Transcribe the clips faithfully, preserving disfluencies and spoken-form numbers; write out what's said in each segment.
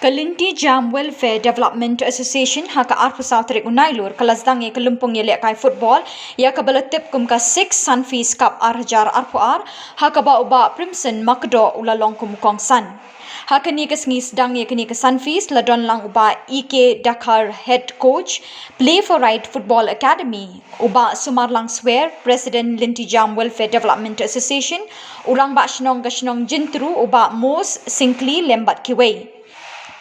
Ka Lynti Jam Welfare Development Association ha ka arphew saw tarik u Nailur ka la sdang ïa ka lympung ïalehkai football ïa kaba la tip kum ka Six Sunfeast Cup ar hajar arphew ar, ha kaba u Bah Primson Makdoh u la long kum u kongsan. Ha kane ka sngi sdang ïa kane ka Sunfeast la don lang u Bah E K Dkhar, Head Coach, Play for Right Football Academy, u Bah Sumarlang Swer, President Lynti Jam Welfare Development Association, u Rangbah Shnong ka shnong Jyntru, u Bah Mose Syngkli lem bad kiwei.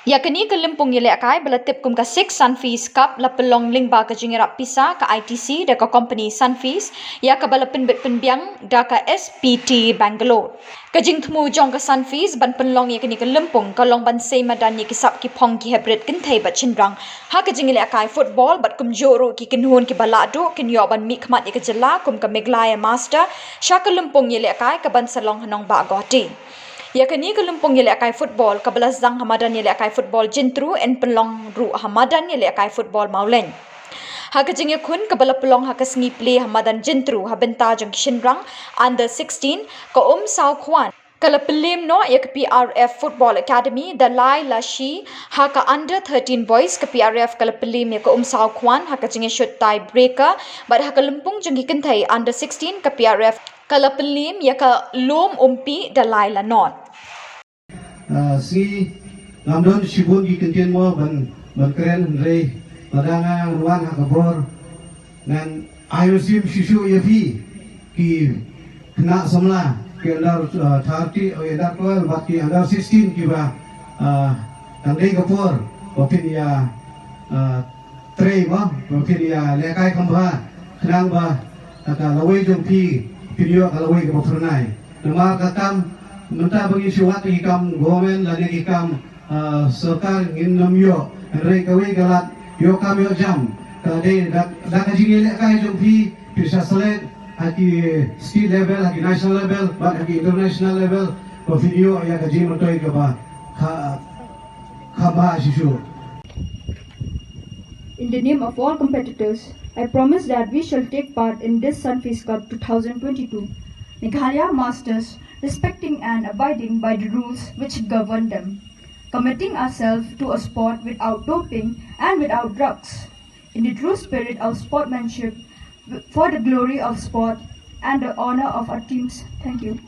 Ïa kane ka lympung ïalehkai ba la tip kum ka Six Sunfeast Cup la pynlong lyngba ka jingïarap pisa ka I T C da ka company Sunfeast, ïa kaba la pynbit pynbiang da ka S P T Bangalore. Ka jingthmu jong ka Sunfeast ban pynlong ïa kane ka lympung ka long ban sei madan ïa ki sap ki phong ki heprit kynthei bad shynrang ha ka jingïalehkai football bad kumjuh ruh ki kynhun kiba lahduh kin ïoh ban mihkhmat ïa ka jylla kum ka Meghalaya Master sha ka lympung ïalehkai kaban sa long ha nongbah Guwahati. Ïa kane ka lympung ïalehkai football kaba la sdang ha madan ïalehkai football Jyntru yn pynlong ruh ha madan ïalehkai football Mawleng. Ha ka jingïakhun kaba la pynlong ha ka sngi plie ha madan Jyntru ha bynta jong ki shynrang under sixteen, ka Umsaw Khwan ka la pynliem noh ïa ka P R F Football Academy da lai la shi. Ha ka under thirteen boys ka P R F ka la pynliem ïa ka Umsaw Khwan ha ka jingïashut tie breaker, bad ha ka lympung jong ki kynthei under sixteen ka P R F ka la pynliem ïa ka Lum Umpi da lai la nod. Ah, sngi ngam don shibun ki kyntien mo ban, ban kren, hynrei lada nga ngan wan ha ka bor ngan ai mynsiem shuh shuh ïa phi ki khynnah samla ki under, ah, thirty, oh, under twelve bad ki under sixteen kiba, ah, dang dei ka por ba phin ïa, ah, trei mo, ba phin ïa lehkai kham bha khnang ba ka lawei jong phi phin ïoh ka lawei kaba phyrnai. Namar ka kam mynta ba ngin shu wad ki kam government lane ki kam, ah, sorkar ngin nym ïoh. Hynrei kawei ka lad ïoh kam ïoh jam ka dei da, da ka jingïalehkai jong phi, phin sa select ha ki state level, ha ki national level bad ha ki international level ba phin ïoh ïa ka jingmyntoi kaba kha, kham bha shisha. In the name of all competitors, I promise that we shall take part in this Sunfeast Cup two thousand twenty-two Meghalaya Masters, respecting and abiding by the rules which govern them, committing ourselves to a sport without doping and without drugs, in the true spirit of sportsmanship, for the glory of sport and the honor of our teams. Thank you.